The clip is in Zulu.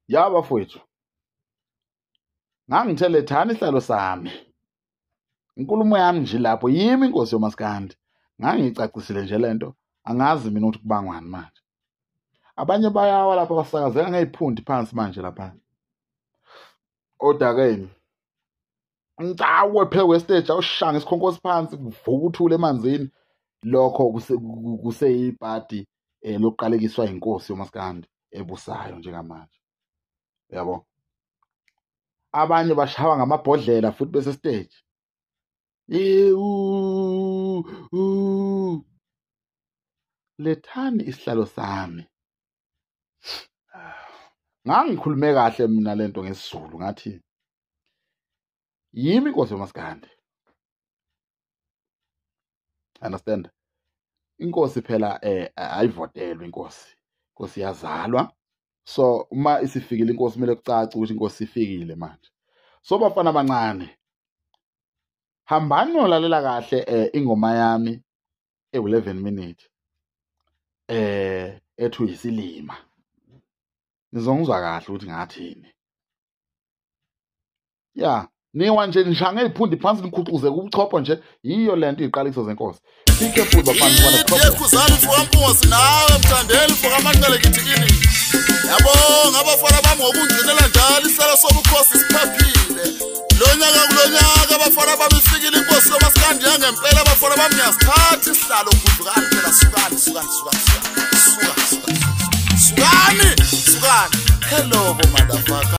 Ya bafowethu, ngangithe lethani isihlalo sami. Inkulumo yami nje lapho yimi inkosi yomaskandi. Ngangiyicacisile nje lento, angazi mina ukuthi kubangwani manje. Abanye bayawa lapha basakazeka ngey'phundi phansi manje lapha odakeni. Ngicawe phe kwestage awushanga isikhonkosi phansi kuvuka uthule emanzini. Lokho kuseyibhadi lokuqalekiswa inkosi yomaskandi ebusayo njengamanje. Yabo, abanye bashawa ngamabhodlela futhi bese stage. Lethani isihlalo sami. Ngangikhulume kahle mina lento ngesiZulu, ngathi yimi inkosi yomaskandi. Understand? Inkosi phela ayivotelwe inkosi. Inkosi iyazalwa. So uma isifikile inkosi kumele kucace ukuthi inkosi ifikile manje. So bafana abancane, hambani nolalela kahle ingoma yami ewu-11 minute ethu yisilima. Nizongizwa kahle ukuthi ngathini. Ya, niwa nje nishanga iziphundi phansi nikhuxuze ubuchopho nje, yiyo lento iziqaliso zenkosi. Be careful bafana, ubona problem. Mfokampungosi nawe mthandeli mfokamanqele kithi kini. Yabonga abafana bami ngokungcinela njalo isihlalo sobukhosi siphephile. Lonyaka kulonyaka abafana bami ifikile inkosi yomaskandi yangempela. Abafana bami ngiyasithatha isihlalo, gudlukani phela, sukani sukani sukani sukani sukani sukani sukani. Hello bo motherfucker.